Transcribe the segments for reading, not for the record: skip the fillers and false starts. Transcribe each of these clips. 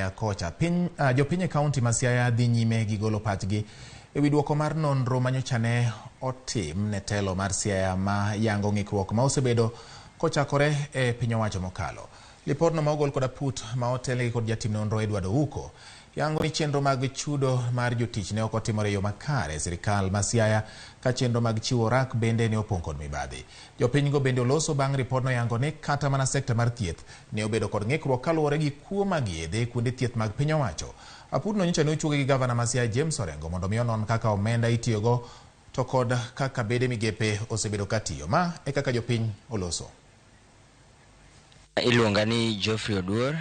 Siaya kocha. Piny, jopiny e kaunti ma Siaya dhi nyime gi golo pachgi e wi duoko mar nonro manyocha ne otim ne telo mar Siaya ma yango ng'ikruok ma osebedo kochakore e piny owacho mokalo. Lipodno ma ogol kod aput ma otelnegi kod jatim nonro Edward Ouko yango ni chenro mag chudo mar jotich ne ok otimore e yo makare e sirikal ma Siaya ka chenro mag chiwo rak bende ne opong' kod mibadhi. Jopinygo bende oloso bang' ripodno yango ni kata mana sekta mar thieth ne obedo kod ng'ikruok kaluwore gi kuo mag yedhe kuonde thieth mag piny owacho. Apudno nyocha ne ochuogi gi gavana ma Siaya James Orengo mondo mi onon kaka omenda itiyogo to kod kaka bede migepe osebedo ka tiyo. Ma e kaka jopiny oloso. Iluonga ni Geoffrey Oduor,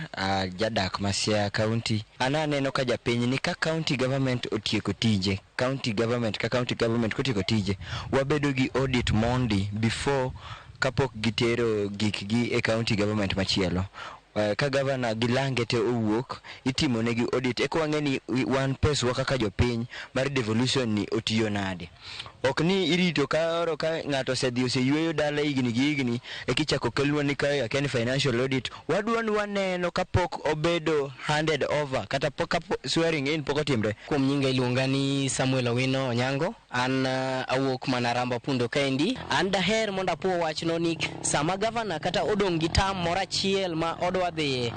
jadak ma Siaya County. An aneno ka japiny ni ka county government otieko tije, county government ka county government kotieko tije, wabedo gi audit mondi before kapok gitero gikgi e county government machielo. Ka governor gi lange te owuok, itimo negi audit eka wang'e ni wan peswa kaka jopiny mar devolution ni otiyo nade. Ok ni irito koro ka ng'ato osedhi oseyweyo dala higni gi higni eka ichako kelnwa ni kae akia ni financial audit. Wadwa ni waneno kapok obedo handed over kata pok swearing in pok otimre. Kuom nyinga iluonga ni Samuel Owino Onyango. An awuok mana Ramba Pundo kaendi. An daher mondo apuo wachno ni sama gavana kata odong' gi tam moro achiel ma odwa dhiye,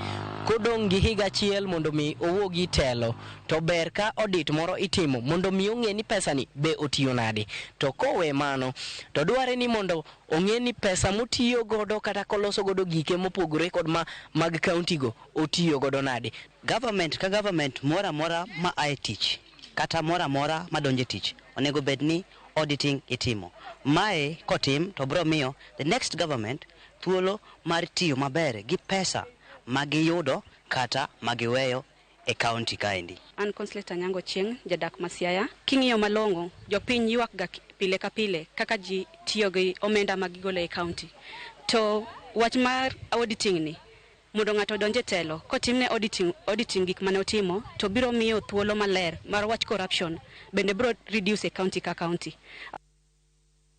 kodong' gi higa achiel mondo mi owuogi telo, to ber ka audit moro itimo mondo mi ong'e ni pesa ni be otiyo nade. To kowe mano, to dware ni mondo ong'e ni pesa motiyo godo kata koloso godo gike mopogore kod ma mag county go otiyo godo nade. Government ka government moro amora ma ae tich kata moro amora madonjo e tich onego bed ni auditing itimo. Mae kotim to biro miyo the next government thuolo mar tiyo maber gi pesa magiyudo kata magiweyo e county kaendi. An Consolata Anyango Chieng', jadak ma Siaya. King'iyo malong'o, jopiny ywak ga pile ka pile kaka ji tiyo gi omenda ma gigolo e county. To wach mar auditing ni, mondo ng'ato odonj e telo, kotimne auditing gik mane otimo, to biro miyo thuolo maler mar wach corruption bende biro reduce e county ka county.